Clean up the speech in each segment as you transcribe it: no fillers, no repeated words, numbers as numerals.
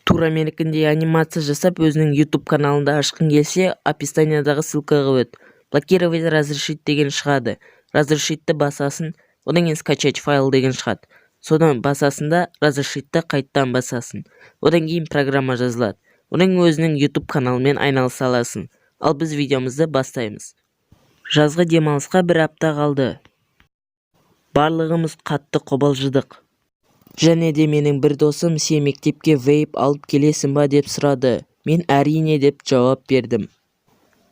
Тура менікіндей анимация жасап, өзіңнің YouTube каналыңды ашқың келсе, описаниядағы ссылкаға өт. «Блокировать разрешить» деген шығады. «Разрешить» ті басасың. Одан кейін «Скачать файл» деген шығады. Содан басасың да, «Разрешить» ті қайтадан басасың. Одан кейін программа жазылады. Одан кейін өзіңнің YouTube каналымен айналыса аласың. Ал біз видеомызды бастаймыз. Жазғы демалысқа бір апта қалды. Барлығымыз қатты қобалжыдық. Және де менің бір досым: «Сен мектепке вейп алып келесің ба?» – деп сұрады. Мен «Әрине» деп жауап бердім.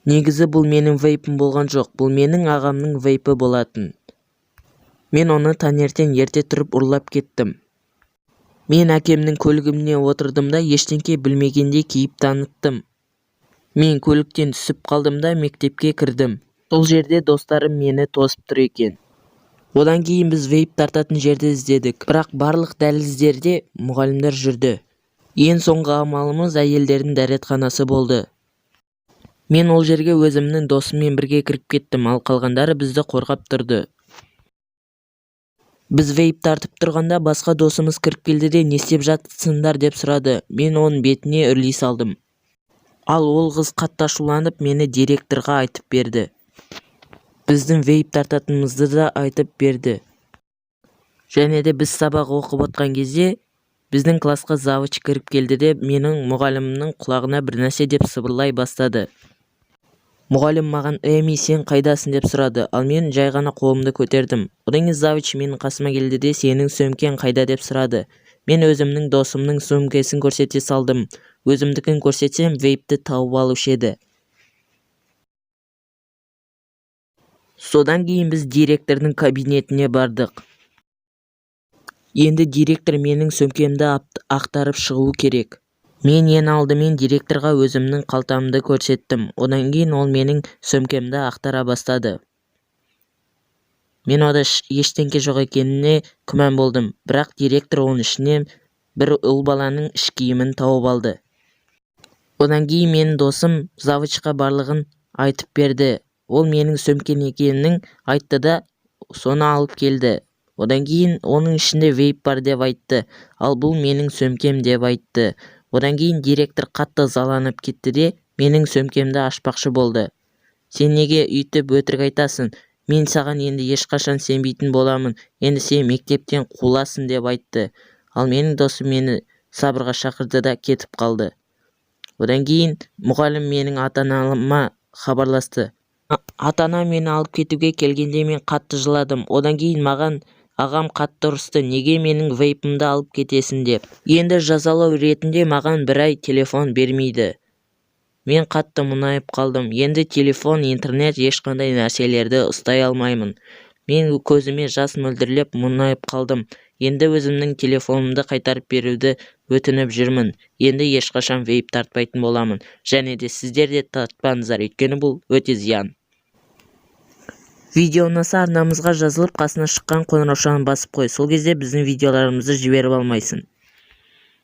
Негізі, бұл менің вейпім болған жоқ, бұл менің ағамның вейпі болатын. Мен оны таңертең ерте тұрып ұрлап кеттім. Мен әкемнің көлігіне отырдым да, ештеңе білмегендей кейіп таныттым. Мен көліктен түсіп қалдым да, мектепке кірдім. Сол жерде достарым мені тосып тұр екен. Одан кейін біз вейп тартатын жерді іздедік, бірақ барлық дәліздерде мұғалімдер жүрді. Ең соңғы амалымыз әйелдердің дәретханасы болды. Мен ол жерге өзімнің досыммен бірге кіріп кеттім, ал қалғандары бізді қорғап тұрды. Біз вейп тартып тұрғанда, басқа досымыз кіріп келді де, «Не істеп жатсыңдар?» деп сұрады. Мен оның бетіне үрлей салдым. Ал ол қыз қатты ашуланып, мені директорға айтып берді. Біздің вейп тартатынымызды да айтып берді. Және де біз сабақ оқып отқан кезде біздің классқа завуч кіріп келді де, менің мұғалімімнің құлағына бір нәрсе деп сыбырлай бастады. Мұғалім маған: «Эми, сен қайдасың?» – деп сұрады. Ал мен жай ғана қолымды көтердім. Одан кейін завуч менің қасыма келді де, «Сенің сөмкең қайда?» деп сұрады. Мен өзімнің досымның сөмкесін көрсете салдым. Өзімдікін көрсетсем, вейпті тауып алушы еді. Содан кейін біз директордың кабинетіне бардық. Енді директор менің сөмкемді ақтарып шығуы керек. Мен ең алдымен директорға өзімнің қалтамды көрсеттім. Одан кейін ол менің сөмкемді ақтара бастады. Мен ода ештеңе жоқ екеніне күмән болдым, бірақ директор оның ішінен бір ұл баланың іш киімін тауып алды. Одан кейін менің досым завучқа барлығын айтып берді. Ол менің сөмкем екенін айтты да, соны алып келді. Одан кейін оның ішінде вейп бар деп айтты, ал бұл менің сөмкем деп айтты. Одан кейін директор қатты ызаланып кетті де, менің сөмкемді ашпақшы болды. «Сен неге өйтіп өтірік айтасың? Мен саған енді ешқашан сенбейтін боламын. Енді сен мектептен қуыласың», – деп айтты. Ал менің досым мені сабырға шақырды да, кетіп қалды. Одан кейін мұғалім менің ата-анама хабарласты. Ата-анам мені алып кетуге келгенде, мен қатты жыладым. Одан кейін маған ағам қатты ұрысты, неге менің вейпімді алып кетесің деп. Енді жазалау ретінде маған бір ай телефон бермейді. Мен қатты мұңайып қалдым. Енді телефон, интернет, ешқандай нәрселерді ұстай алмаймын. Мен көзіме жас мөлдірлеп, мұңайып қалдым. Енді өзімнің телефонымды қайтарып беруді өтініп жүрмін. Енді ешқашан вейп тартпайтын боламын. Және де сіздер де тартпаңыздар, өйткені бұл өте зиян. Видео ұнаса, арнамызға жазылып, қасына шыққан қоңыраушаны басып қой. Сол кезде біздің видеоларымызды жіберіп алмайсың.